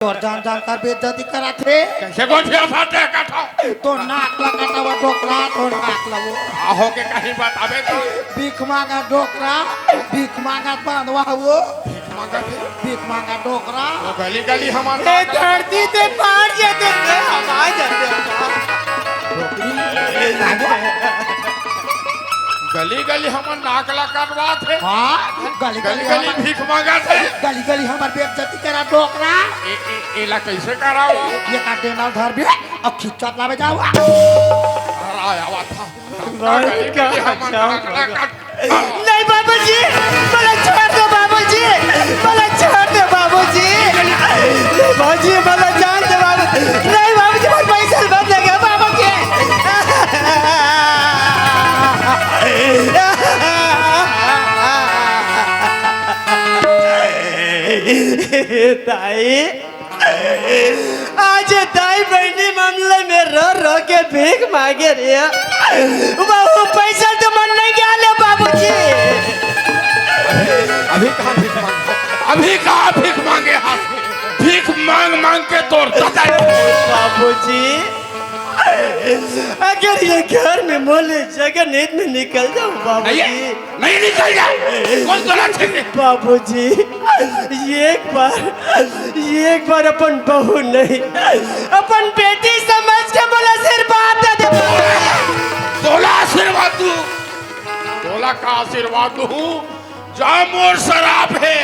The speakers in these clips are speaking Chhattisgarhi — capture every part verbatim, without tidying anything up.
तोर जान जान कर बेइज्जती करत हे। कइसे गोठियाथस ते कथा? तोर नाक ला कटावँव डोकरा, तोर नाक ला वो। आहो के कहीं बताबे तो। भीख मांगा डोकरा, भीख मांगा बंदवा वो। भीख मांगा थे? भीख मांगा डोकरा। वो गली गली हमर ए नाक ला धरती ते पार जाते थे, हम आ जाते हैं। गली गली हमर नाक ला कटवाथे। हाँ, गली गली गली गली हमर भीख मांगथे। गली गली हमर बेइज्जती करा डोकरा। ए, ए, एला कइसे कराओ? ये का डेनल धर भी अउ खिंचत लाबे जावा। अरे आवा था। भाई, गली का गली हमर अच्छा नाक ला कट नहीं बाबूजी, मला छोड़ दो बाबूजी, मला छोड़ दो बाबूजी। नहीं बाबूजी, मला जान दो बाबू। नहीं बाबूजी, मोर पैसा मत लगे बाबूजी। ताई, आज दाई बहिनी मामले में रो रो के भीख मांगे रे। बाबू पैसा तो मन नहीं गया ले बाबूजी। अभी कहाँ भीख मांगे? अभी कहाँ भीख मांगे? हाँ, भीख मांग मांग के तोर दादा। बाबूजी, अगर ये घर में मोले जगह नहीं तो मैं निकल जाऊं नहीं, बाबूजी। नहीं निकल जाए। कौन तोला छीन ले? बाबूजी, ये एक बार, ये एक बार अपन बहू नहीं, अपन बेटी समझ के मोला आशीर्वाद दे दे बाबूजी। तोला आशीर्वाद दू, तोला का आशीर्वाद दू? जा मोर सराप हे,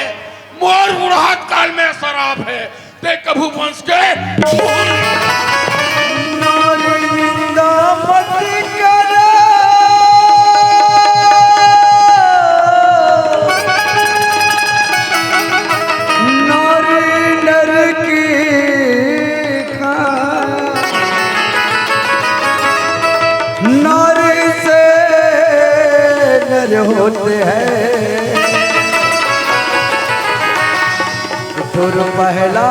मोर बुढ़ात काल में सराप हे। ते कभू वंश के नारी निंदा मत करो। नारी नर की खान। नारी से नर होते हैं। गुरु पहला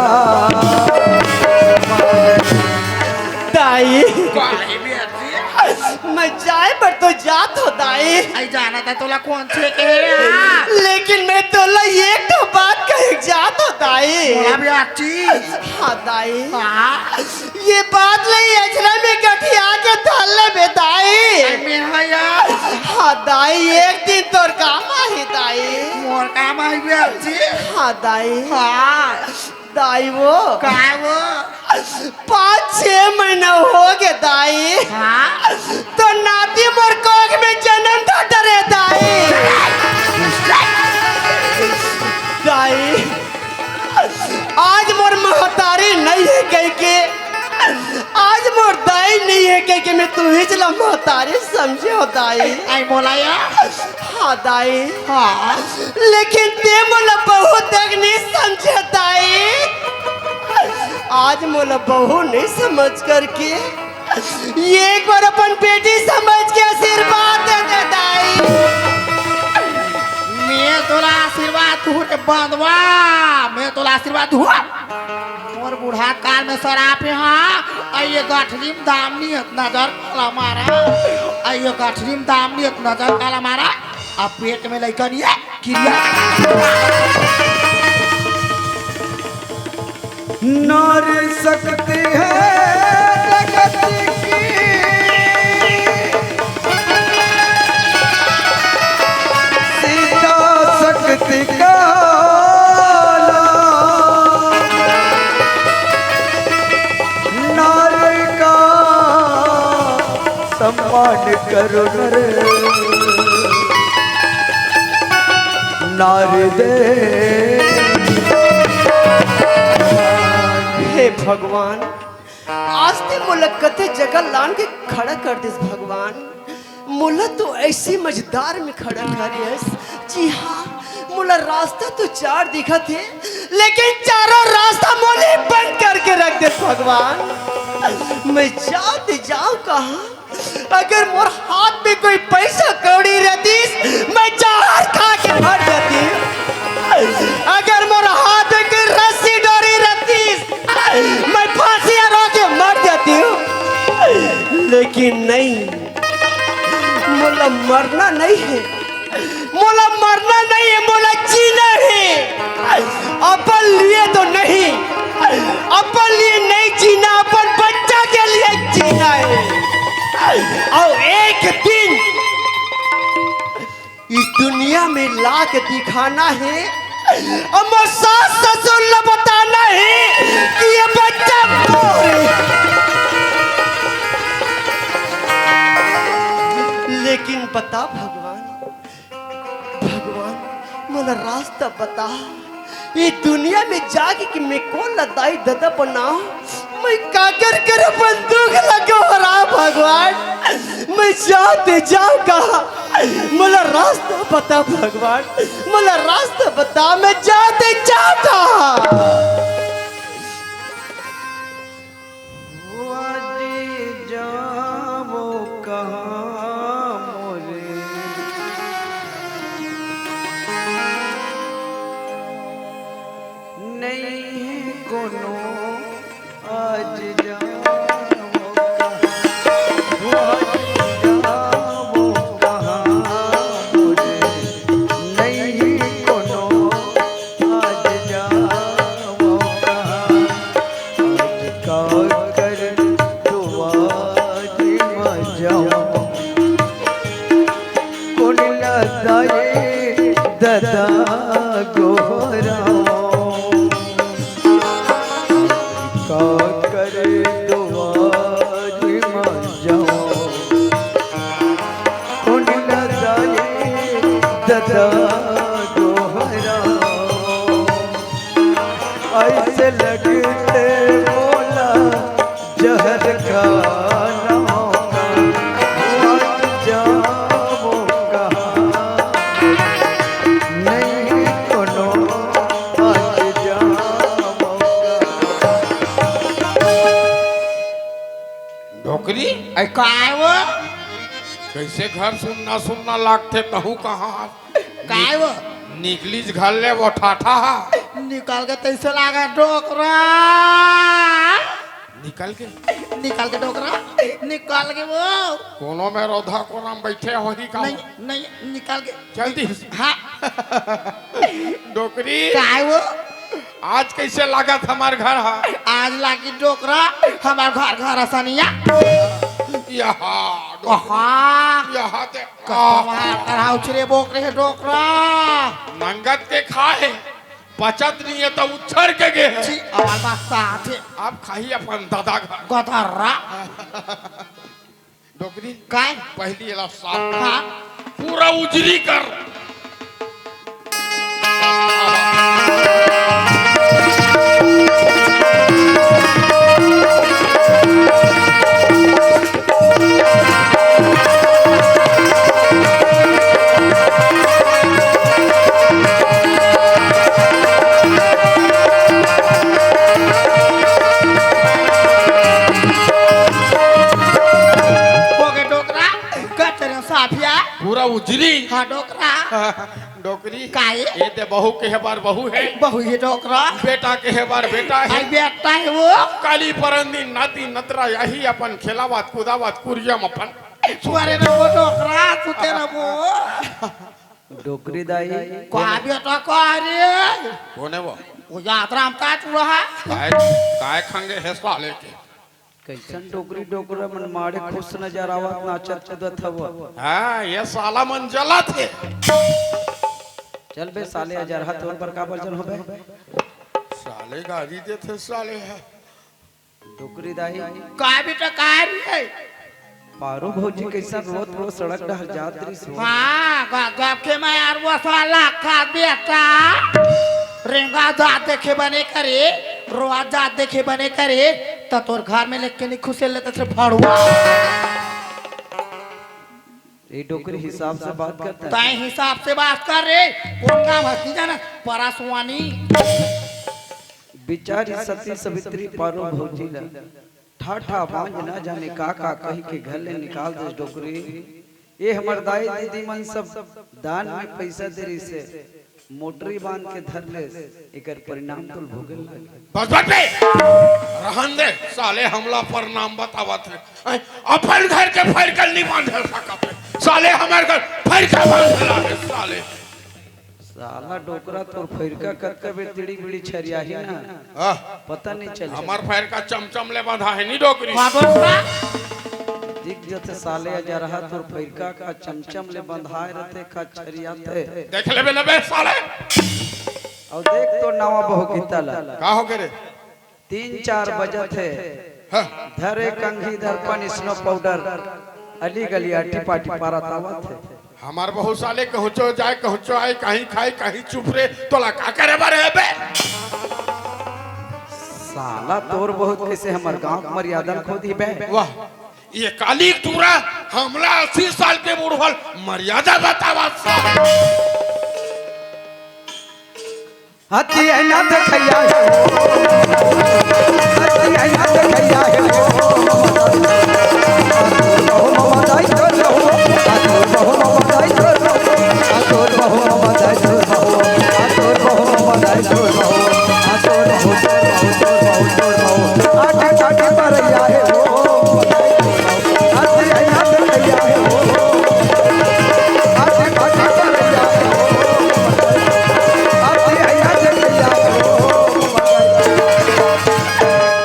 दाई, मैं जाए पर तो जात हो दाई। आई जाना था तोला कौन से के हाँ। लेकिन मैं तोला एक तो बात कहे जात हो दाई। मोला भी आची। हाँ दाई। हाँ। ये बात नहीं अजरा में गठिया के धर ले बे दाई। आई मैं हाँ यार। हाँ दाई, एक दिन तोर काम आही दाई। मोर काम आही बे आची। हाँ दाई। हाँ। दाई वो। का वो? पाँच छह महीना हो गए दाई। हाँ? तो नाती मोर कोख में जन्म था डरे दाई। दाई, आज मोर महतारी नहीं है कह के, आज मोर दाई नहीं है कह के मैं तू ही चला महतारी समझे हो दाई। आई मोलाया। हाँ दाई। हाँ। लेकिन ते मोला बहू तक नहीं समझे दाई। आज मोला बहू नहीं समझ करके ये एक बार अपन बेटी समझ के आशीर्वाद दे दे दाई। मैं तोला आशीर्वाद दूँ रे बंदवा, मैं तोला आशीर्वाद दूँ। मोर बूढ़ा काल में सराप हे हाँ, अउ ये गठरी में दाम नहीं है, नजर काला मारा, अउ ये गठरी में दाम नहीं है, नजर काला मारा, अब पेट में लइका नहीं है, किरिया। नारी शक्ति है जगत की, सीता शक्ति का नारी का सम्मान करो नर नारी दे। हे भगवान, आज ते मोला कते जगह लान के खड़ा कर दिस भगवान। मोला तो ऐसी मझधार में खड़ा कर दिस। जी हाँ, मोला रास्ता तो चार दिखत हे, लेकिन चारों रास्ता मोले बंद करके रख दिस भगवान। मैं जाऊँ ते जाऊँ कहाँ? अगर मोर हाथ में कोई पैसा कौड़ी रहतीस, मैं जहर खा के मर जाती। अगर मोर हाथ में कोई रस्सी डोरी रहतीस, मैं फांसी ला के मर जाती। लेकिन नहीं, मोला मरना नहीं है, मोला मरना नहीं है, मोला जीना है। अपन लिए तो नहीं, अपन लिए नहीं जीना, अपन बच्चा के लिए जीना हे। अउ एक दिन इस दुनिया में ला के दिखाना हे, अउ मोर सास ससुर ला बताना हे कि ये बच्चा मोर हे। लेकिन बता भगवान, भगवान, मोला रास्ता बता। ये दुनिया में जाके कि मैं कोन ला दाई ददा बनाओं? मैं काकर कर अपन दुख ला गोहराओं भगवान? मैं जाते जाओं कहाँ? मोला रास्ता बता भगवान, मोला रास्ता बता, मैं जाते जाओं कहाँ? ओ आज जावों कहाँ मोरे, नइ हे कोनो आज जावों कहाँ, ओ आज जावों कहाँ मोरे, नइ हे कोनो आज जावों कहाँ। आज काकर दुआरी म जावों, कोन ला दाई ददा गोहराओं। आज काकर दुआरी म जावों, कोन ला दाई ददा गोहराओं। अइसे लगथे मोला जहर खाना होगा, आज जावों कहाँ, नइ हे कोनो आज जावों कहाँ। डोकरी, अरे काय वो? कइसे घर सुन्ना सुन्ना लागथे, तहूँ कहाँ? काय वो? निकलिस घर ले वो ठाठा हा। निकल गे तइसे लागे डोकरा। निकल गे? निकल गे डोकरा, निकल गे वो। कोनो में रौधा कोना में बइठे होही का? नहीं, नहीं, निकल गे। चल दिस। हाँ। डोकरी। काय वो? आज कइसे लागत हमर घर हा? आज लागी डोकरा, हमर घर, घर असनिया। यहाँ, डोकरी। हाँ। यहाँ दे। कहाँ उछरे बोक रहे डोकरा। नंगत के खाए, पचत नइ हे त उछर के गे हे। छी, अवाल बात साथे। अब खाही अपन ददा घर। गधर्रा। डोकरी, काय? पहिली एला साफ कर। हाँ। पूरा उजरी कर। हो गे डोकरा, कचरा साफिया। पूरा उजरी। हाँ, डोकरा। डोकरी। काहे? ये ते बहू के हे बर बहू हे। बहू हे डोकरा। बेटा के हे बर बेटा हे। आई बेटा हे वो। काली परन दिन नाती नतरा आही अपन खेलावत कुदावत कुरिया म अपन। सुअरे रहो डोकरा, सुते रहो। डोकरी दाई। का बेटा का रे? कोन हे वो? वो याद राम का चूहा। काय, काय खंगे हे साले के? कइसन डोकरी डोकरा मन माड़े खुश नजर आवत, नाचत कूदत हव। हाँ, ये साला मन जलत हे। चल बे साले, अजरहा तोर बर काबर जलहूँ बे? साले गारी देथे साले हे। डोकरी दाई। का बेटा का रे? पारू भौजी कइसन रोत रोत सड़क डहर जात रहिस हो। हाँ, ग-, गप के मैं यार वो साला का बेटा। रेंगा जात देखे बने करे, रोआ जात देखे बने करे, त तोर घर में लेके नहीं खुसे लेते थे फड़ुआ। ये डोकरी हिसाब से बात करता है। तय हिसाब से बात कर रे, कोन गाँव हस्ती जाना, परासवानी। बिचारी सती सवित्री पारू भौजी ला ठाठा बांझ ना जाने का का कहि के घर ले निकाल देस डोकरी। ये हमर दाई दीदी मन सब दान में पइसा दे रहिस हे, मोटरी बांध के धर लेस, एकर परिणाम तोल भोगे लागे। बस बस बे, रहन दे, साले हमला परिणाम बतावत हे। हैं, अपन घर के फरकल नहीं बांधे सकत हे, साले हमर घर फरकल बांधे लागे साले। साला डोकरा, तोर फैरका कतका बेर तिड़ी बिड़ी छरियाही ना, आह, पता नहीं चले। हमर फैरका चमचम ले बंधा हे नी डोकरी। का डोकरा? दिख जथे साले अजरहा, तोर फैरका का चमचम ले बंधाए रथे, का छरियाथे। देख लेबे न बे साले। अउ देख तो नवा बहू गीता ला। का हो गे रे? तीन चार बजत हे। हाँ। धरे कंघी दर्पण snow powder, अली गली आटी पाटी पारत आवत हे। हमार बहू साले कहूँचो जाए, कहूँचो आए, कहीं खाए, कहीं चुप रे, तोला का करे बर हे बे? साला तोर बहुत कैसे हमर गांव के मर्यादा ल खो दी बे। वाह, ये काली टूरा हमला अस्सी साल के बुढ़वल मर्यादा बतावा साला। हतिया ना देखैया हे, हतिया ना देखैया हे।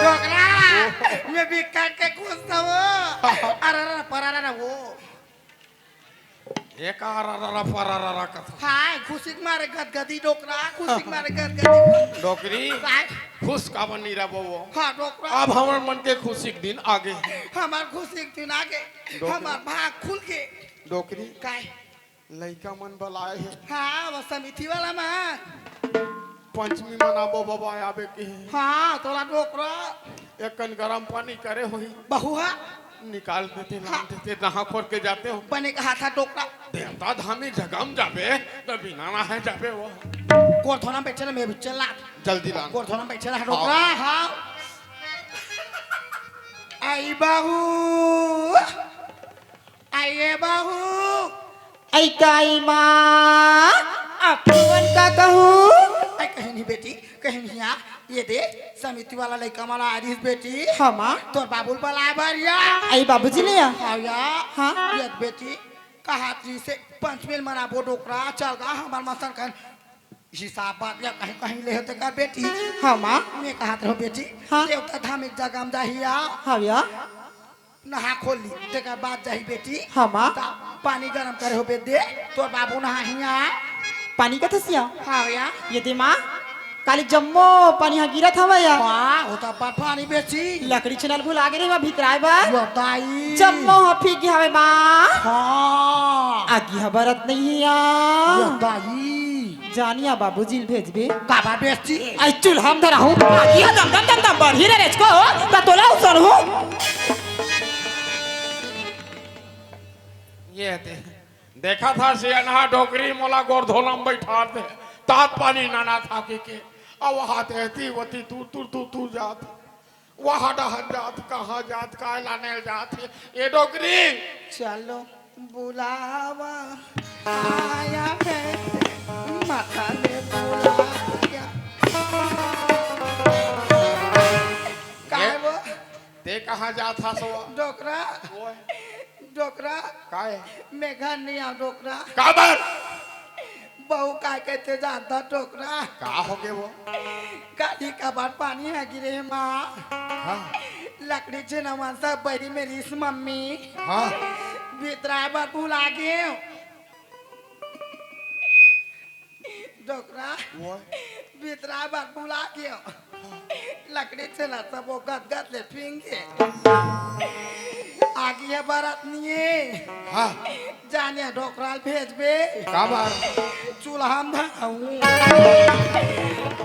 डोकरा, मैं भी काट के घुस जाऊं। अरे, अरे, पर, अरे, अरे, वो। ये का अरे, अरे, अरे, पर, अरे, अरे, कथा? हाय, खुशी के मारे गदगदी डोकरा, खुशी के मारे गदगदी। डोकरी, काय? खुश काबर नहीं रहबो वो? हाँ, डोकरा। अब हमर मन के खुशी के दिन आगे। हमार खुशी के दिन आगे। डोकरी। हमार भाग खुल के। डोकरी। काय? लइका मन बलाए हे। हाँ, वो समिति वाला मन। पंचमी मनाबो बबा आबे के हे। हाँ, तोला डोकरा। एक कन गरम पानी करे होही। बहुआ। निकाल देते, लान हाँ। देते, नहा खोर के जाते हो। बने कहा था डोकरा। देवता धामी जगह म जाबे, त बिना नहाए जाबे वो। गोरधोना बैठे ला, मैं भी चल ला। जल्दी लान। गोरधोना बैठे ला, हाँ। डोकरा, हाँ। आई बहू। आइए बहू। आई काई माँ, आप लोगन का कहूँ? आई कहीं नहीं बेटी, कहीं नहीं आ। ये दे, समिति वाला लइका मन आरिस बेटी। हाँ माँ। तोर बाबू ल बलाए बर या। आई बाबूजी ले आ। हाँ या। हाँ। ये बेटी, कहा थी से पंचमी ल मनाबो डोकरा, चल गा हमार मसन कन। हिसाब बात या कहीं कहीं ले होते का बेटी। हाँ माँ। मैं कहा रहो बेटी, हाँ। देवता धाम एक जगह म जाही या। हाँ या। नहा खोल ली, तेकर बाद जाही बेटी। हाँ, माँ। त पानी गरम करे होबे दे, तोर बाबू नहाही या। पानी कथस या? हाँ या। ये दे माँ, काली जम्मो पानी हा गिरत हवय या। वाह, वो तो बड़ पानी बेची। लकड़ी छेना ल भुला गे रे माँ भितराए बर। यो दाई। जम्मो हा फीक गे हवय माँ। हाँ। आगी हा बरत नहीं हे या। यो दाई। जानिया बाबूजी ल भेजबे। काबर बेचती? आई चूल्हा म धराहूँ। आगी ह दम दम दम दम बढ़ी रे रेचको, त तोला उसनहूँ। ये दे। देखा था सियान हा डोकरी मोला गोरधोना म बैठा दे। तात पानी नाना था के के। अब हाथ एती वती दूर दूर दूर दूर जात। वहाँ डहर जात, कहाँ जात, काय लाने जात हे? ए डोकरी। चलो बुलावा आया है, माता ने बुलाया। काय ए, वो? ते कहाँ जात हस वो? डोकरा। ओए। डोकरा। काय? मैं घर नहीं आऊँ डोकरा। काबर? बहू काय कहते जानता डोकरा? का हो गे वो? काली काबर पानी हा गिरे हे माँ। हाँ। लकड़ी छेना मन सब बरी मेरी इस मम्मी। हाँ। भितराए बर भुला गे। डोकरा। वो? भितराए बर भुला गे। लकड़ी छेना सब वो गदगद ले फिंगे। आगी हे बरत नहीं हे। हाँ। जानिया डोकरा ल भेजबे। काबर? चूल्हा म धराहूँ।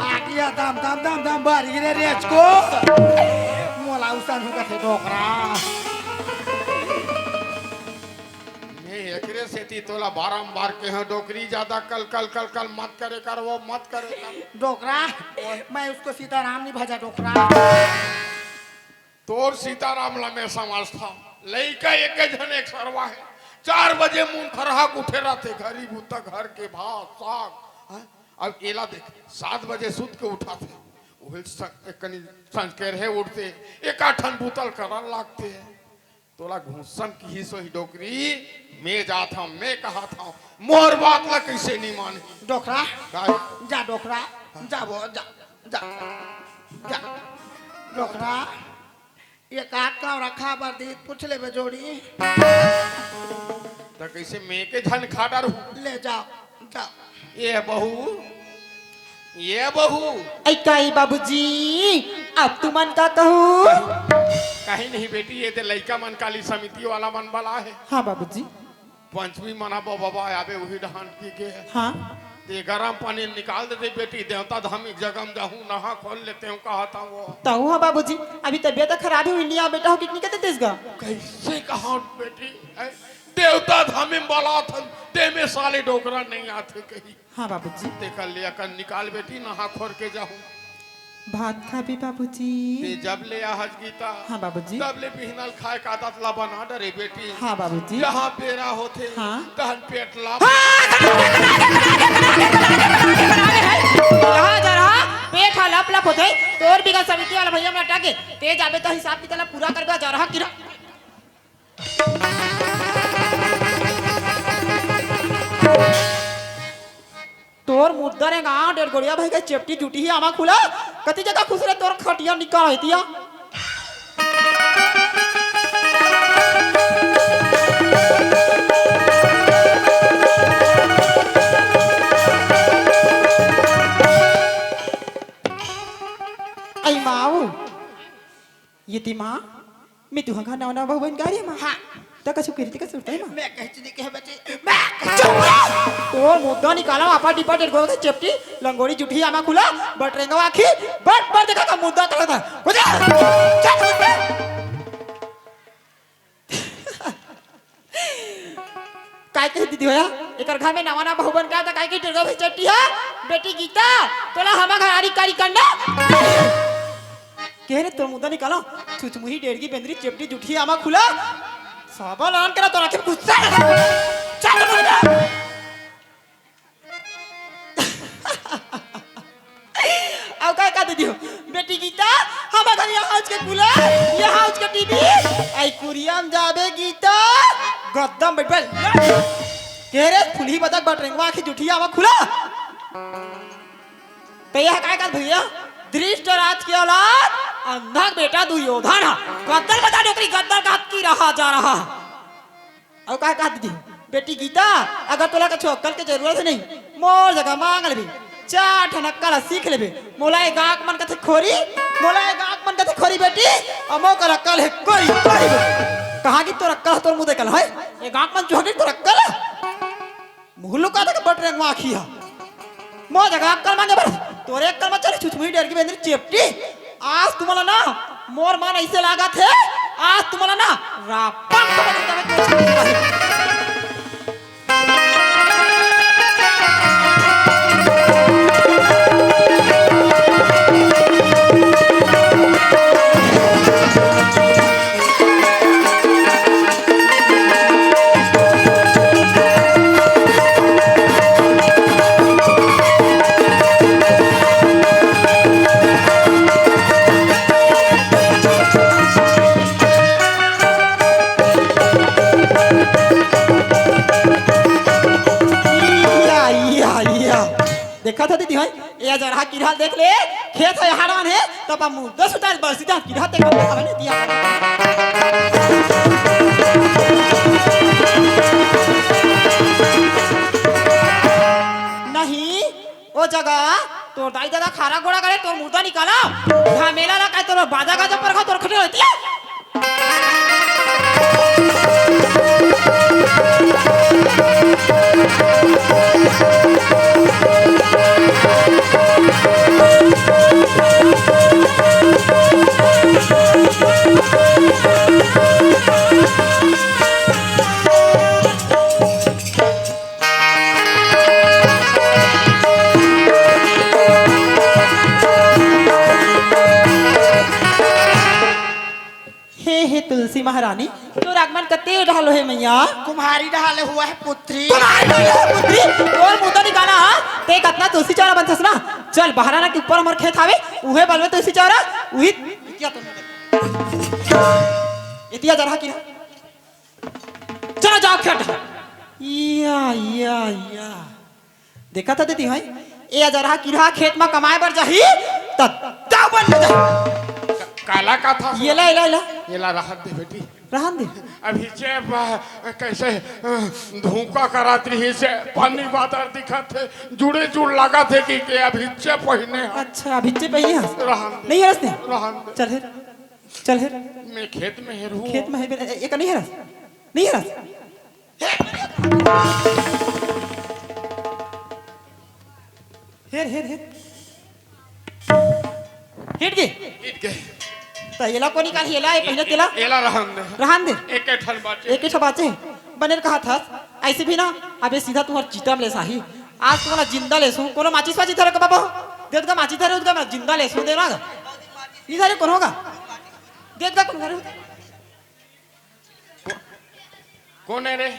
आगी ह दम दम दम दम बरही रे रेचको। मोला उसनहूँ कथे डोकरा। मैं एकरे सेती तोला बारंबार केहेंव डोकरी, जादा कल कल कल कल मत करे कर, वो मत करे कर। डोकरा, ओए। मैं उसको सीताराम नहीं भजा डोकरा। तोर सीताराम ला मैं समझथंव। लइका एके झन एक सरवा हे। चार बजे मुंह थरहा के उठे रहिथे, घरी बुता घर के भात, साग, हाँ? अब एला देख, सात बजे सुत के उठाथे। उहे स-, एक कनी संझ के रहे उठथे, एकाठन बुता ल करन लागथे। तोला घूसम किहिस होही डोकरी, मैं जात हंव, मैं कहत हंव, मोर बात ला कइसे नइ मानही? डोकरा, काय? जा डोकरा, जा वो, जा, जा, जा। डोकरा, ये काट का रखा बर दीत, पूछ लेबे जोड़ी। त कइसे मैं के झन खा डरहूं? ले जाव, जाव। ए बहू, ए बहू। अई काई बाबूजी, अब तुमन का कहू? कहीं नहीं बेटी, ये दे लइका मन काली समिति वाला मन बला हे। हाँ बाबूजी। पंचमी मनाबो बाबा, आबे उही डहान की के। हाँ। ते गरम पानी निकाल देते बेटी, देवता धाम एक जगह में जाहूं, नहा खोल लेते हूं, कहा था वो। तहूं हाँ बाबूजी, अभी तबीयत खराब हे, इंडिया बेटा हो कितनी कहते तेज गा। कइसे कहा बेटी, हैं? देवता धाम में बला था, ते में साले डोकरा नइ आथे कही। हाँ बाबूजी। तेकर ले अकन निकाल बेटी, नहा खोर के जाहूं। भात खाबे बाबूजी? ते जब ले आहस गीता, हाँ बाबूजी। तब ले बिहनल खाए का आदत ला बना डरे बेटी। हाँ बाबूजी। जहाँ बेरा होथे, हाँ। तहन पेट ला। हाँ, जहाँ जरहा पेट ह लप लप होथे, तोर बिगन समिति वाला भैया में अटक गे, ते जाबे त हिसाब किताब ला पूरा करबे, जरहा किरा। तोर मुद्दा रे गांव डेढ़ गोड़िया भाई के चेपटी जुटी ही आमा खुला। कति जगह खुसरे तोर खटिया निकाल होतिया। आई माऊ, ये ती माँ, मैं तुहंका नवा नवा बहू बन गा रे माँ। हाँ। त कछु किरती का सुरता है माँ? मैं कहीं चीज कहे बचे, मैं चुप रह। तोर मुद्दा निकाला, आपा डिपा डेढ़ गोल के चेपटी, लंगोड़ी जुठी आमा खुला, बटरेंगा आखी, बट बट देखा का मुद्दा करा था। कुछ चुप रह। काय कही दीदी होया? एकर घर में नवा नवा बहू बन के आया था, काय कही दुर्गा भाई चट्टी है? बेटी गीता, तोला हमा घर आरी कारी करना। कह रे, तोर मुद्दा निकाला। छुचमुही, डेढ़गी, बेंदरी, चेपटी, जुठी, आमा खुला। साबा लान करा तो राखे गुस्सा। चल मुद्दा। अउ का, का दे दियो? बेटी गीता, हमर घर यहाँ उचके कूलर, यहाँ उचके टीवी, आई कुरिया में जाबे गीता, गद्दा में बैठ, बैठ। के रे, फुलही बदक बटरेंगवा आँखी जुठिया आवा खुला। त यह काय का भैया? धृतराज के औलाद, अंधा बेटा दुर्योधन हा। गद्दल बता डोकरी, गद्दल का हाथ की रहा जा रहा। अउ का कहत दीदी? बेटी गीता, अगर तोला कछु अक्कल के जरूरत हे नहीं, मोर जगह मांग लेबे, चार ठन अक्कल सीख लेबे। मोला ए गांव के मन कथे खोरी, मोला ए गांव के मन कथे खोरी बेटी, अउ मोर कर अक्कल हे कोरी, कोरी बेटी। कहाँ की तोर अक्कल हे, तोर मुंह देखल हे? ए गांव के मन चुहक तोर अक्कल हे? मुहल्लू का तक बटरेंगवा आँखी हा। मोर जगह अक्कल मांगे बर, तोरे अक्कल मा चले छुछमुही डेढ़गी बेंदरी चेपटी। आज तुमला ना, मोर मन ऐसे लागत हे, आज तुमला ना, रापा या, या, या। देखा था दीदी भाई, ये जरहा किरहा देख ले, खेत हे हरान हे, तो अपन मुद्दा सुतार बरसी दा किरहा ते कर हवा नहीं दिया। नहीं, ओ जगह तोर दाई ददा खारा गोड़ा करे, तोर मुर्दा निकाला। घामेला ला काय तोर बाजा गाजा पर खा तोर खटे रहती है। हे, हे तुलसी महारानी, तोर आगमन कते डहर होहे मैया? कुम्हारी डहर ले होहे पुत्री। कुम्हारी डहर ले होहे पुत्री? तोर मुंह तो निकाला, हाँ? ते कतना तुलसी चौरा बनथस ना? चल, बहराना के ऊपर हमर खेत हावे, उहे बलवे तुलसी चौरा, उही एतिया जरहा की तोला जाओ खेत। या, या, या। देखा था दीदी, हाय, ए अजरहा किरहा खेत म कमाए बर जाही, त दाऊ बन के जाही। काला का था? ये ला, ये ला, ये ला। ये ला, रहन दे बेटी। रहन दे। अभी चेप, अ, कैसे, अ, धूका करत रही से, पानी बादर दिखत हे, जुड़े जुड़ लागत हे कि, कि अभी चेप पहिने हे। अच्छा, अभी चेप पहिने हस? रहन दे। नहीं हरस ने? रहन दे। चल हेर, चल हेर। मैं खेत में हेर हूँ। खेत में हे, ए-, एक नहीं हरस? नहीं हरस? हेर, हेर, हेर। हिट गे? हिट गे। त एला कोनी काल, एला, ए पहिने तेला? एला रहन दे। रहन दे। एक ठन बाचे। एक ठन बाचे। बने कहा था, ऐसे भी ना, अबे सीधा तुम्हार चिता में ले साही। आज तुम्हारा जिंदा ले सू। कोनो माचिस वाचिस धरे का बाबा? दे दगा माचिस धरे, उदगा मैं जिंदा ले सू, दे ना। नहीं धरे, कौन होगा? दे दगा कौन धरे? कोन हे रे?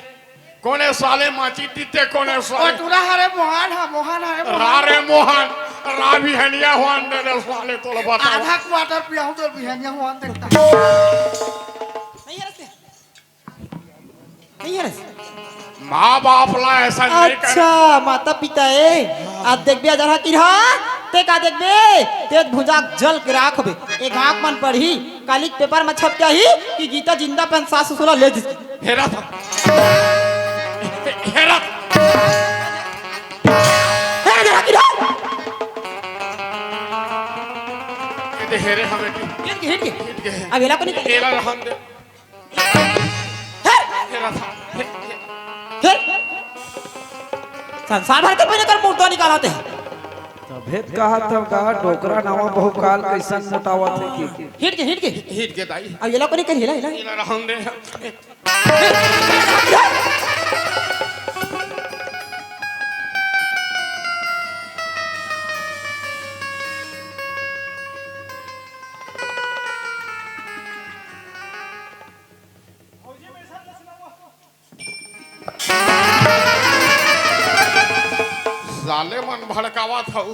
कोन हे साले माची दीते? कोन हे साले? ओ टूरा हरे मोहन हा, मोहन हरे मोहन। रा रे मोहन, रा बिहनिया हुआन दे रे साले, तोला बता। आधा क्वार्टर पिया हूँ तो बिहनिया हुआन देखता। नहीं है रस्ते? नहीं है रस्ते? माँ बाप ला ऐसा नहीं कर। अच्छा, माता पिता ए। आज देखबे अजरहा किरहा, ते का देखबे? ते भुजा जल के राख होबे। एक आंख मन पढ़ी, काली के पेपर में छप जाही कि गीता जिंदा पहन सास ससुर ला ले जिस। हेरा था। हेरा। हेरा जरा की ढाल। ये दे हेरे हमें की। हिट के, हिट के। हिट के। अब एला को निकाल। एला रहन दे। हेर। हेरा था। हे, हे। हेर। संसार भर के पहले कर मुर्दा निकालते हैं। तभे त कहा था का डोकरा नावा बहुकाल कैसन मोटावत हे कि। हिट के, हिट के। हिट के दाई। अब एला को निकाल, हिला, हिला। एला रहन दे। साले मन भड़कावत हऊ।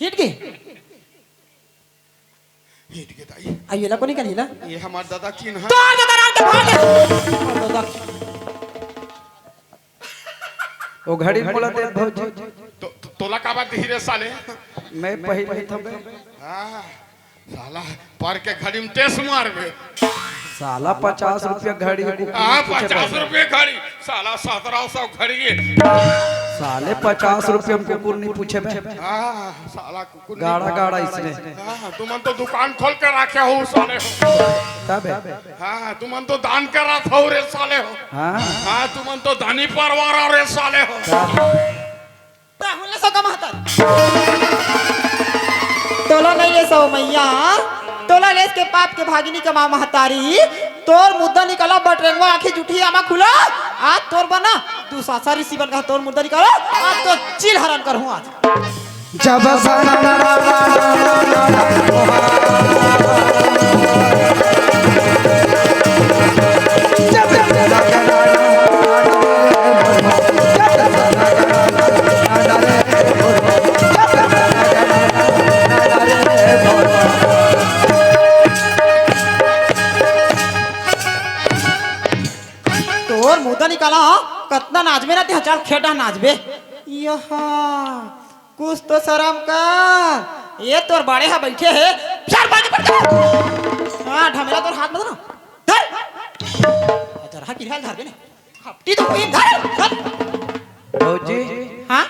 हिट के। हिट के दाई। आ, ये ला कोनी करी ना? ये हमार दादा की ना। तोर दादा नाम तो भाग। तोर दादा। ओ घड़ी मोला दे भौजी। तो, तो, तोला का बात धीरे साले? मैं पहिल ही था बे। हाँ, साला पर के घड़ी में टेस मारबे। साला पचास रुपया घड़ी को हाँ, पूछे पचास बे। रुपया घड़ी, साला सत्रह सौ घड़ी है। साले पचास रुपया में कुकुर नहीं पूछे बे। हाँ, साला कुकुर नहीं गाड़ा, गाड़ा इसने। हाँ, तुमन तो दुकान खोल के रखे हो साले हो। तब है। हाँ, तुमन तो दान करा था रे साले हो। हाँ। हाँ, तुमन तो दानी परवारा रे साले हो। तब। राहुल ने सो का महतारी। तोला नहीं ले सो मैया, तोला लेस के पाप के भागिनी कमा महतारी, तोर मुद्दा निकाला बटरेंगवा आँखी जुठी आमा खुला, आज तोर बना, तू सासा ऋषि बन का तोर मुद्दा निकाला, आज तो चिल हरण कर हूँ आज। जब तोर मुद्दा निकाला, कतना नाचबे ना ते हजार खेटा नाचबे। यहा, कुछ तो शरम कर। ये तोर बड़े हा बैठे हे, फिर बाजी पड़ गया। हाँ, ढमेला तोर हाथ में था ना। धर। जरा हा किरहा ल धर बे ने। खपटी तो कोई धर, धर। भौजी। हाँ?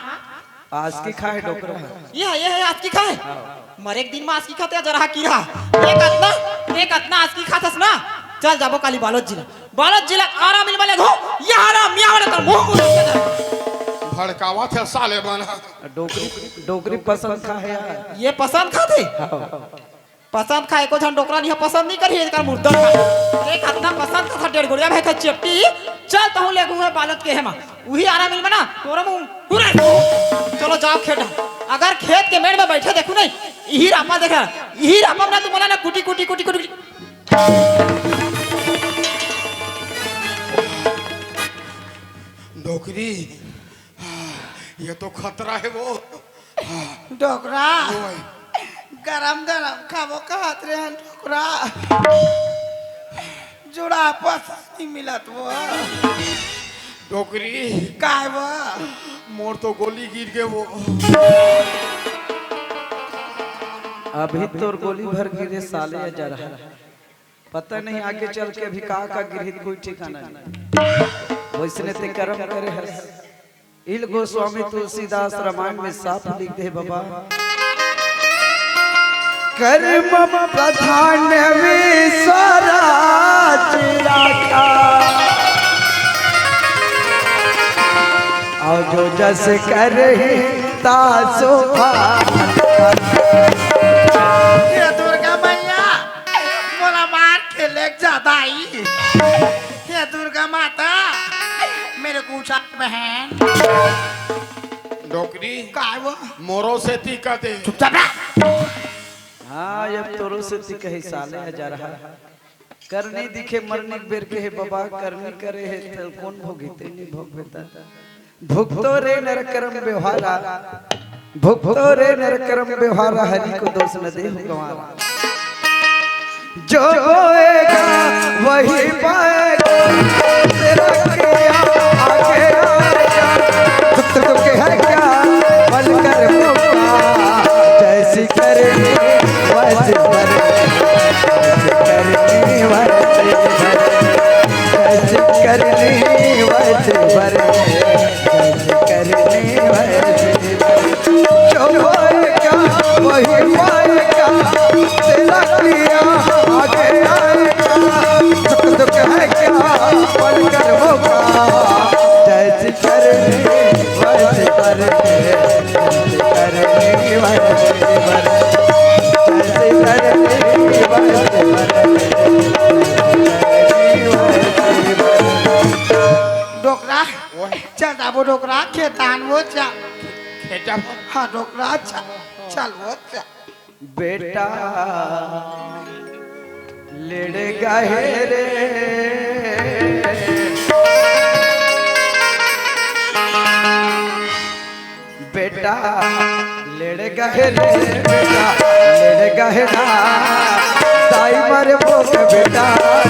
आज की खाए डोकरा। ये है, ये है आज की खाए। हाँ। मरे एक दिन में आज की खाते जरा हा किरहा। एक अतना, एक अतना आज की खातस ना। चल जाबो काली बालोद जिला। बालोद जिला आराम मिल वाले घो। ये आराम, ये वाले कर मुंह मुंह। भड़कावा थे साले बना। डोकरी, डोकरी पसंद खाहे यार। ये पसंद खाथे? हाँ। पसंद खाए को झन डोकरा नहीं पसंद नहीं करी, एकर मुर्दा खा। देख, अतना पसंद खाथा डेढ़ गोड़िया भाई का चेपटी। चल, तहूँ ले गुहे बालोद के हेमा। उही आराम मिल बना, तोरा मुंह, हुरे। चलो, जाओ खेत। अगर खेत के मेड़ में बैठे देखू नहीं, इही रापा देखा, इही रापा बना तुम ना कुटी, कुटी, कुटी, कुटी। डोकरी, ये तो खतरा है वो। डोकरा, ओए। गरम गरम खाबो कहत रहन। डोकरा, जुड़ापा सानी मिलत वो। डोकरी। काय वो? मोर तो गोली गिर गे वो। अभी तोर गोली भर गिरे साले, अजरहा। पता नहीं आगे चल के अभी का का गिरही, कोई ठिकाना नहीं। वैसने ते कर्म करे हस। इल गोस्वामी तुलसीदास रामायण में साफ लिख दे बाबा, कर्म प्रधान विश्व राज राखा, और जो जस करही तासु भाखा। हे दुर्गा मैया, मोला मार के लेग जा दाई। हे दुर्गा माता, मेरे को उठा बहन। डोकरी। काय वो? मोरो सेती कथे। चुपचाप रह। हाँ, अब तोरो सेती कहे साले, अजरहा। करनी दिखे मरनी बेर के हे बाबा, करनी करे हे त कोन भोगी, ते नहीं भोग बेटा। भुगतो रे नर कर्म व्यवहारा, भुगतो रे नर कर्म व्यवहारा, हरि को दोष न देहु गंवारा। जो बोएगा वही पाएगा, तेरा किया आगे आएगा। दुख दुख है क्या, फल कर्मों का, जैसी करनी वैसी भरनी, जैसी करनी वैसी भरनी, जैसी करनी वैसी भरनी। जैसी करनी वैसी भरनी। जो बोएगा वही पाएगा, तेरा किया आगे आएगा। सुख दुख है क्या, फल कर्मों का, जैसी करनी वैसी भरनी, जैसी करनी वैसी भरनी, जैसी करनी वैसी भरनी, जैसी करनी वैसी भरनी। डोकरा, ओए। चल जाबो डोकरा, खेतान वो चल। खेता? हाँ डोकरा, चल, चल वो चल। बेटा लेड़ गहे रे, बेटा लेड़ गहे रे, बेटा लेड़ गहे ना, ताई मारे भोग बेटा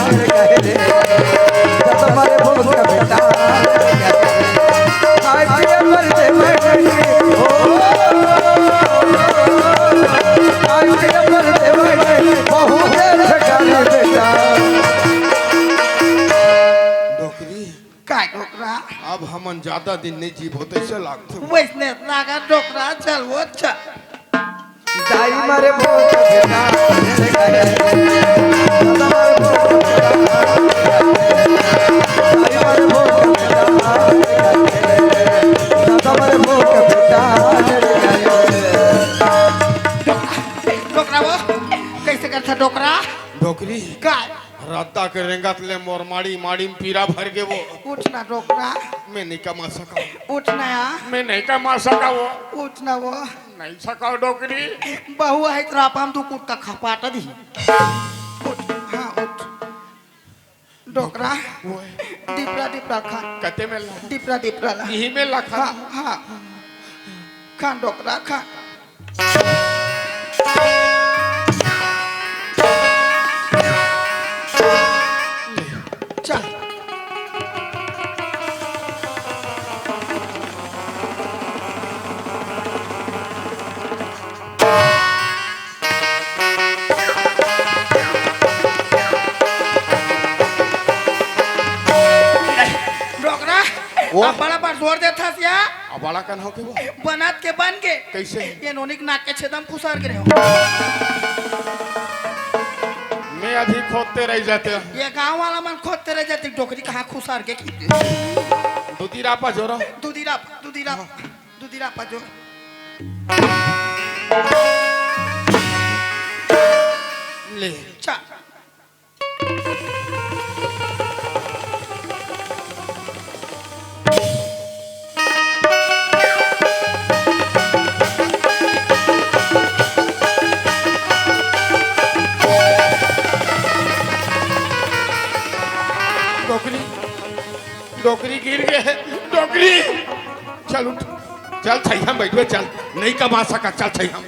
लेड़ गहे रे, दादा मारे भोग बेटा लेड़ गहे रे। ताई पिया मर दे बैठे, ओ, ताई पिया मर दे बैठे, बहुत देर ठिकाने बेटा। डोकरी। काय डोकरा? अब हमन ज्यादा दिन नहीं जीबो, तैसे लागथे। वैसने लागा डोकरा, चल वो चल। दाई मारे भोग बेटा, दाई मारे भोग बेटा, दाई मारे भोग बेटा, दाई मारे भोग बेटा। डोकरा वो, कैसे करथा डोकरा? डोकरी। काय? रद्दा के रेंगत ले मोर माड़ी, माड़ी में पीरा भर गे वो। उठ ना डोकरा। मैं नहीं कमा सका। उठ ना या। मैं नहीं कमा सका वो। उठ ना वो। नहीं सका डोकरी। बहु है तो रापाम तू कुत्ता खपाटा दी। उठ, हाँ उठ। डोकरा। वो है। डिपरा डिपरा खा। कते में ला? डिपरा डिपरा ला। यही में ला खा। हाँ, हाँ। खा डोकरा खा। चल। डोकरा, वो? अब बड़ा बड़ जोर देथस या? अब बड़ा कन हो के वो? बनत के बन के। कैसे? ये नोनिक नाक के छेदम खुसर गे हो। मैं अभी खोदते रह जाते हैं। ये गांव वाला मन खोदते रह जाते, डोकरी कहाँ खुसर गे की? दूधी रापा जोरो। दूधी रापा, दूधी रापा, दूधी रापा जो। ले। चा। डोकरी, डोकरी गिर गे हे, डोकरी। चल उठ, चल छइहा म बइठबे, चल, नइ कमा सकस, चल छइहा म।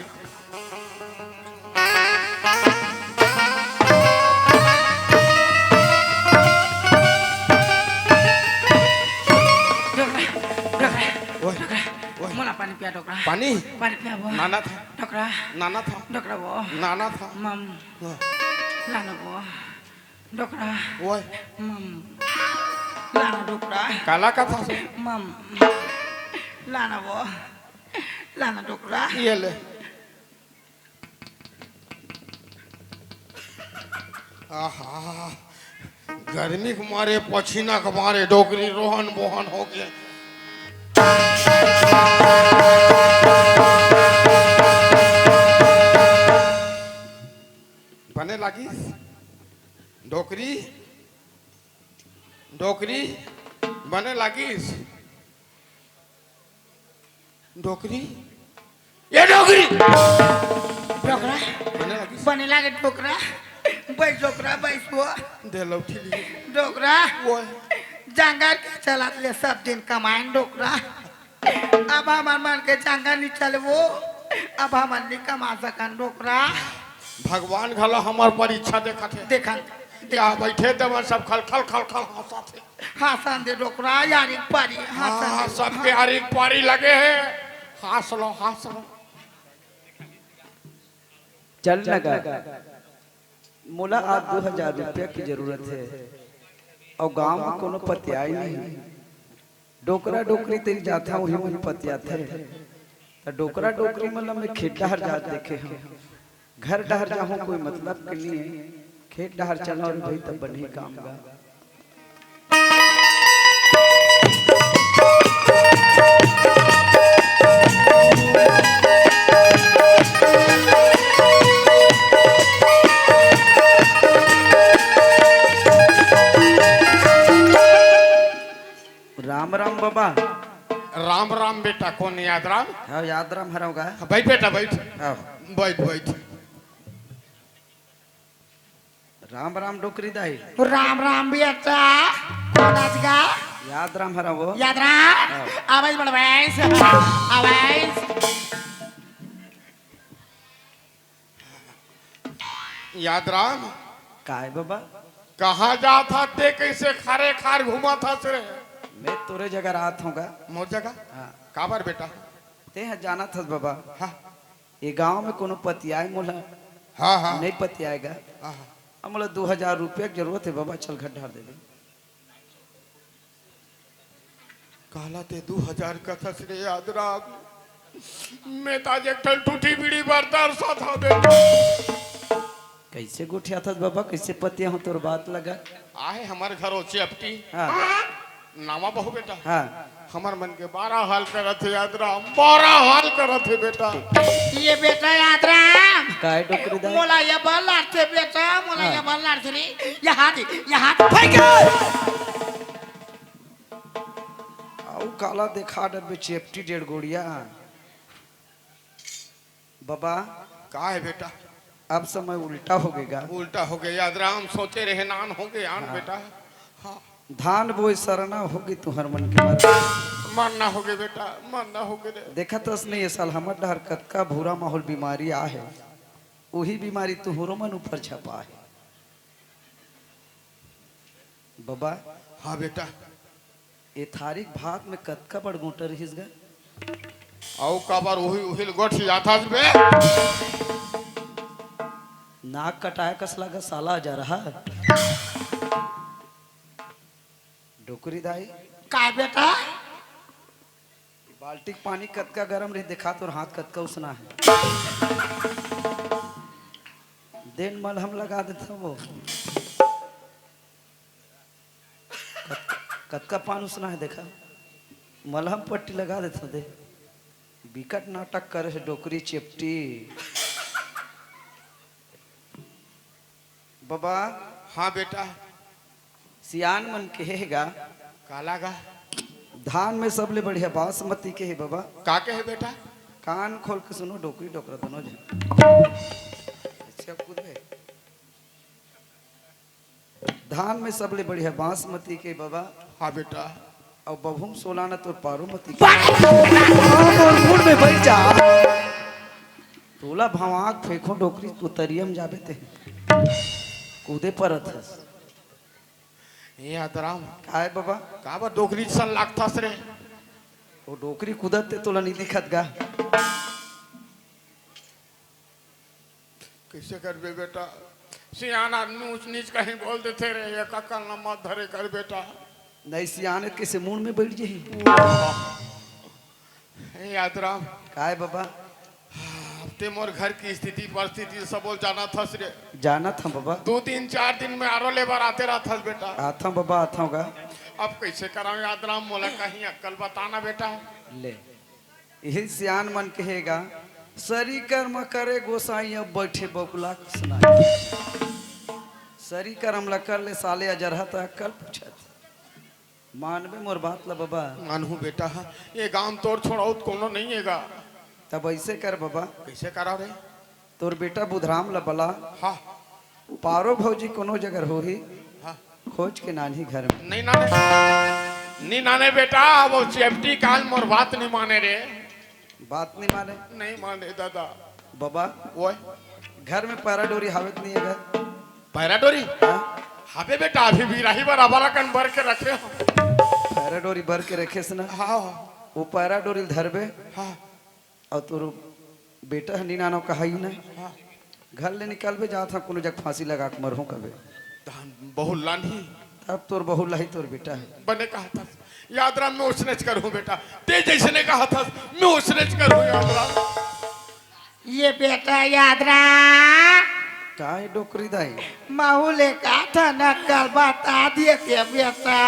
नानी। पानी पिया वो। नाना था। डोकरा। नाना था। डोकरा वो। नाना था। मम। हाँ। लाना वो। डोकरा। ओए। मम। लाना डोकरा। काला का था से? मम। लाना वो। लाना डोकरा। ये ले। आहा, गर्मी के मारे, पसीना के मारे डोकरी रोहन बोहन हो गया। बने लागिस डोकरी, डोकरी बने लागिस। डोकरी, ये डोकरी। डोकरा। बने लागिस। बने लागे डोकरा। बैस डोकरा, बैस वो। दे लौठी ली। डोकरा। वो। जंगल के चलत ले सब दिन कमाएन डोकरा। अब हमर मन के जंगल नहीं चले वो। अब हमन नहीं कमा सकन डोकरा। भगवान घलो हमर परीक्षा देखत हे। देखन। या बैठे देवन सब खल खल खल खल हंसत हे। हाँ, संदे डोकरा, यारी पारी, हाँ, हाँ, संदे। सबके यारी पारी लगे हे। हंस लो, हंस लो। चल लगा। मोला आज दो हजार रुपया के जरूरत हे। अउ गांव में कोनो पतियाई नहीं। डोकरा डोकरी तेरी जाथा, वही मन पतियाथे। त डोकरा डोकरी मन ल मैं खेत डहर जात देखे हंव। घर डहर जाहूं, कोई मतलब के नहीं हे। खेत डहर चलंव रे भाई, तब बनही काम गा। राम राम बबा। राम राम बेटा, कोन याद राम? हाँ, याद राम हरव गा। हाँ, बैठ बेटा, बैठ। हाँ। बैठ, बैठ। राम राम डोकरी दाई। राम राम बेटा। कोन आस गा? याद राम हरव वो। याद राम? हाँ। आवाज बढ़वाइस। आवाज। याद राम। काय बबा? कहाँ जात हस ते, कैसे खारे खार घूमत हस रे? मैं तोरे जगह रहत हंव गा। मोर जगह? हाँ। काबर बेटा? ते ह जानत हस बबा। हाँ। ये गांव में कोनो पतियाए मोला। हाँ, हाँ। नहीं पतियाए गा। हाँ, हाँ। अब मोला दो हजार रुपया के जरूरत हे बबा, चल घर डहर दे दे। काला ते दू हजार कथस रे याद राम। मैं त आज एक ठन टूटी बीड़ी बर तरसत हंव बेटा। कैसे गोठियाथस बबा, कैसे पतिया हंव तोर बात लगा? आहे हमर घर ओ चेपटी। हाँ। नावा बहू बेटा। हाँ। हमर मन के बारह हाल करत हे याद राम, बारह हाल करत हे बेटा। ये बेटा याद राम। काय डोकरी दाई? मोला ये बल लारथे बेटा, मोला हाँ। ये बल लारथे रे। यहाँ दे, यहाँ दे। फेंक दे। अउ काला देखा डरबे चेपटी डेढ़ गोड़िया। बबा। का हे बेटा? अब समय उल्टा होगे गा। उल्टा होगे याद राम, सोचे रहे नान होगे आन हाँ। बेटा। हाँ। धान बोए सरना होगे तुहर मन के मर। मरना होगे बेटा, मरना होगे रे। देखत हस नहीं, ये साल हमर डहर कतका भूरा माहौल बीमारी आहे, उही बीमारी तुहरो मन ऊपर छपा हे। बबा। हाँ बेटा। ए थारी के भात में कतका बड़ गोंटा रहिस गा? अउ काबर उही, उही ल गोठियाथस बे? नाक कटाए कस लगा साला, जा रहा। डोकरी दाई। का बेटा? बाल्टी के पानी कतका गरम रही, देखा तोर हाथ कतका उसना हे। देन मलहम लगा देथंव वो। कत-, कतका पान उसना हे देखा। मलहम पट्टी लगा देथंव दे। बिकट नाटक करे हे डोकरी चेपटी। बबा। हाँ बेटा। सियान मन केहे गा। काला गा? धान में सबले बढ़िया बासमती केहे बबा। का केहे बेटा? कान खोल के सुनो डोकरी डोकरा दोनों झन। अच्छा कूद बे। धान में सबले बढ़िया बासमती केहे बबा। हाँ बेटा। अउ बभूम सोलाना तोर पारो मती। हाँ, तोर मुड़ में बैठ जा। तोला भवाक फेंको डोकरी, तू तरिया में जाबे ते। कूदे परत हस। ए आदराम। काय बबा? काबर डोकरी सन लागथस रे? वो डोकरी कूदत ते तोला नहीं दिखत गा? कइसे करबे बेटा, सियान आदमी ऊंच नीच कहीं बोल देथे रे, एक अकल न मत धरे कर बेटा। नहीं सियान हे त कइसे मूड़ में बैठ जाही? यादराम। काय बाबा? ते मोर घर के स्थिति परिस्थिति सबो जानत हस रे। जानत हंव बाबा। दू दिन चार दिन में आरो लेबर आते रहत हस बेटा। आथंव बाबा, आथंव गा। अब कइसे करांव यादराम, मोला कहीं अक्कल बताना बेटा। ले, इही सियान मन कहे गा, सरी कर्म करे गोसाई, अब बइठे बकुला के सुनाई। सरी कर्म ला कर ले साले, अजरहा त अक्कल पूछत। मानबे मोर बात ला बबा? मानहूं बेटा, ये गांव तोर छोड़ौत कोनो नइ हे गा। तब अइसे कर बबा। कइसे करा रे? तोर बेटा बुधराम ला बला। हाँ। पारो भौजी कोनो जगह होही, हाँ। खोज के लानही घर में। नइ लाने, नइ लाने बेटा, वो चेपटी काल मोर बात नइ माने रे। बात नइ माने? नइ माने दादा। बबा, ओए। घर में पैरा डोरी हावे त नइ हे गा? पैरा डोरी? हाँ। हावे बेटा, अभी बिराही बर अबला कन बर के रखे हंव। पैरा डोरी बर के रखेस ना? हाँ। वो पैरा डोरी ल धरबे। हाँ। अउ तोर बेटा ह निनानो कहाई ना। हाँ। घर ले निकलबे, जात हंव कोनो जग फांसी लगा के मरहूं कबे। तहन बहू लानही। तब तोर बहू लाही तोर बेटा हे। बने कहत हस। यादराम, मैं ओसनेच करहूं बेटा। ते जइसने कहत हस, मैं ओसनेच करहूं यादराम। ये बेटा यादराम। काय डोकरी दाई? महूं ल एकाठन अक्कल बता देते बेटा।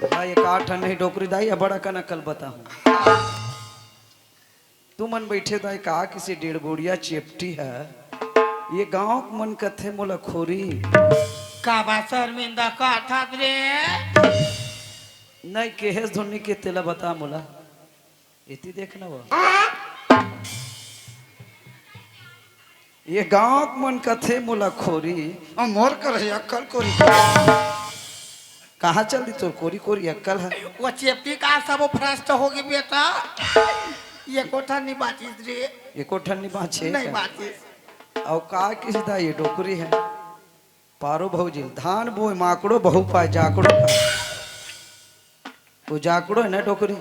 हाँ, एकाठन नहीं डोकरी दाई, अबड़ अकन अक्कल बताहूं। तुमन बइठे दाई, का किसे डेढ़गोड़िया चेपटी हे। ये गांव के मन कथे मोला खोरी। काबर शर्मिंदा कहत हस रे? नहीं, केहेस धुन नइ के तेला बता मोला। एती देख ना वो। ये गांव के मन कथे मोला खोरी। अउ मोर कर हे अक्कल कोरी। कहाँ चल दी तोर कोरी कोरी अक्कल हे? वो चेपटी का सबो भ्रष्ट होगे बेटा। एको ठन नइ बाचिस रे। एको ठन नइ बाचे नइ का? बाचिस। अउ का किसे दाई ये डोकरी हे? पारो भौजी ल धान बोय माकड़ो, बहू पाय जाकड़ो। वो जाकड़ो हे ना डोकरी?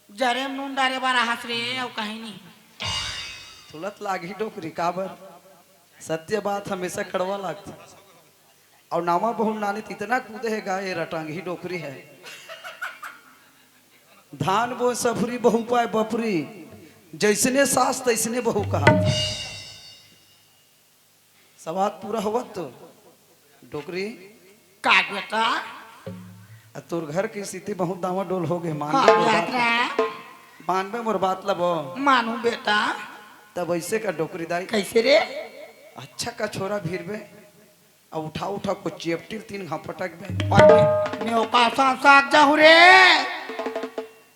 जरे म नून डारे बर आहस रे, अउ कहीं नहीं। तुलत लागही डोकरी, काबर? सत्य बात हमेशा कड़वा लागथे। अउ नावा बहू ल लाने त इतना कूदे हे गा, ये रटंगही डोकरी हे। धान बोय सफरी, बहू पाय बफरी, जइसने सास तइसने बहू कहा। सवाल पूरा होवत तो डोकरी। का बेटा? आ तोर घर के स्थिति बहुत डावाडोल होगे, मानबे हाँ, मोर बात। यात्रा। मानबे मोर बात ल बो। मानहूं बेटा। तब अइसे कर डोकरी दाई। कइसे रे? अच्छा का छोरा भीरबे, अउ उठा उठा को चेपटी ल तीन घांव पटकबे। अउ मैं ओका साथ साथ जाहूं रे।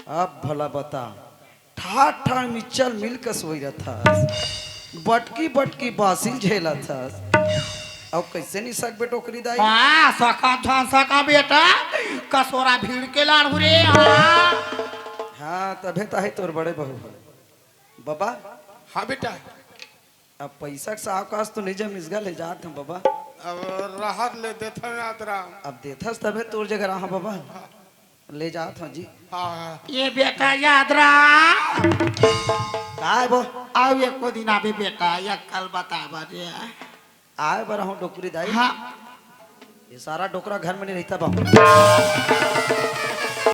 अब भला बता, ठाठ ठाठ मिच्चल मिल कस होई रथस, बटकी बटकी बासी ल झेलथस, अउ कइसे नइ सकबे डोकरी दाई? हाँ, सका झन सका बेटा, कसोरा भीड़ के लाड़हू रे, हाँ। हाँ, तभे ताही तोर बड़े बहू हे। बबा। हाँ बेटा। अब पइसा के सावकाश तो नइ जमिस गा, ले जात हंव बबा। अब रहत ले देथन यादराम। अब देथस तभे तोर जगह रहा बबा। हाँ। ले जात हंव जी। हाँ, हाँ। ये बेटा यादराम। काय बो? अउ एको दिन आबे बेटा, अक्कल बताबे रे। आय बर हूँ डोकरी दाई। हाँ। ये सारा डोकरा घर में नहीं रहता बाबू।